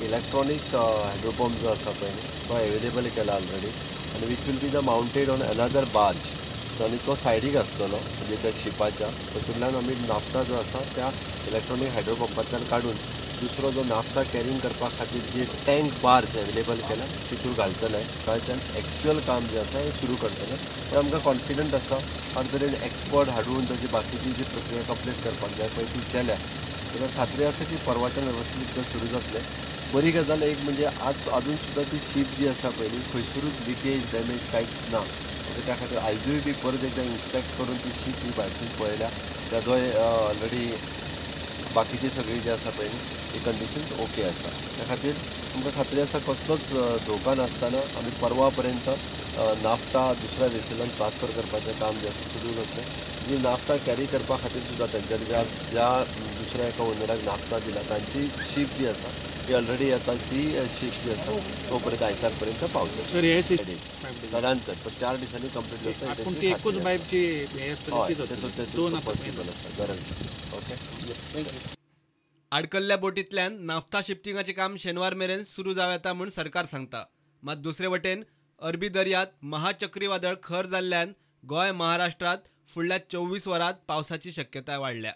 Electronic हायड्रोपंप जो आसा पळय न्ही तो एवेलेबल केला ऑलरेडी आनी which will be the mounted on another barge आनी तो सायडीक आसतलो म्हणजे त्या शिपाच्या तातूंतल्यान आमी नाफ्ता जो आसा त्या इलेक्ट्रॉनीक हायड्रोपंपांतल्यान काडून दुसरो जो नाफ्ता कॅरिंग करपा खातीर जी टँक बार्ज एवेलेबल केल्या तितूर घालतले. थंयच्यान एक्चुअल काम जें आसा हें सुरू करतले. पण आमकां कॉन्फिडंट आसा हर तरेन एक्सपर्ट हाडून ताजी बाकीची जी प्रक्रिया कंप्लीट करपाक जाय पळय ती केल्या जाल्यार खात्री आसा की परवाच्यान वेवस्थीत उदक सुरू जातलें. बरी गजाल एक म्हणजे आज अजून सुद्दां ती शीप जी आसा पळय न्ही खंयसरूच लिकेज डॅमेज कांयच ना. ओके, त्या खातीर आयजूय बी परत एकदां इन्स्पेक्ट करून ती शीप ही भायरसून पळयल्या ताजोय ऑलरेडी बाकीची सगळी जी आसा पळय न्ही ती कंडिशन ओके आसा. त्या खातीर तुमकां खात्री आसा कसलोच धोका नासतना आमी परवा पर्यंत नाफ्ता दुसऱ्या वेसलान ट्रान्सफर करपाचें काम जें आसा सुरू जातलें. जी नाफ्ता कॅरी करपा खातीर सुद्दां तेंच्यांनी ज्या ज्या दुसऱ्या एका ओनराक नाफ्ता दिला तांची शीप जी आसा ती ऑलरेडी आतां ती शीप जी आसा तो पर्यंत आयतार पर्यंत पावतली. सर हे 5 चडान चड पण 4 दिसांनी कंप्लीट जाता. पूण ती एकूच बायपची हें आसतली ती पॉसिबल आसा गरज. Okay, thank you. आडकल्ल्या बोटींतल्यान नाफ्ता शिफ्टिंगाचें काम शेनवार मेरेन सुरू जावं येता म्हूण सरकार सांगता. मात दुसरे वटेन अरबी दर्यांत महाचक्रीवादळ खर जाल्ल्यान गोंय महाराष्ट्रांत फुडल्या 24 वरांत पावसाची शक्यताय वाडल्या.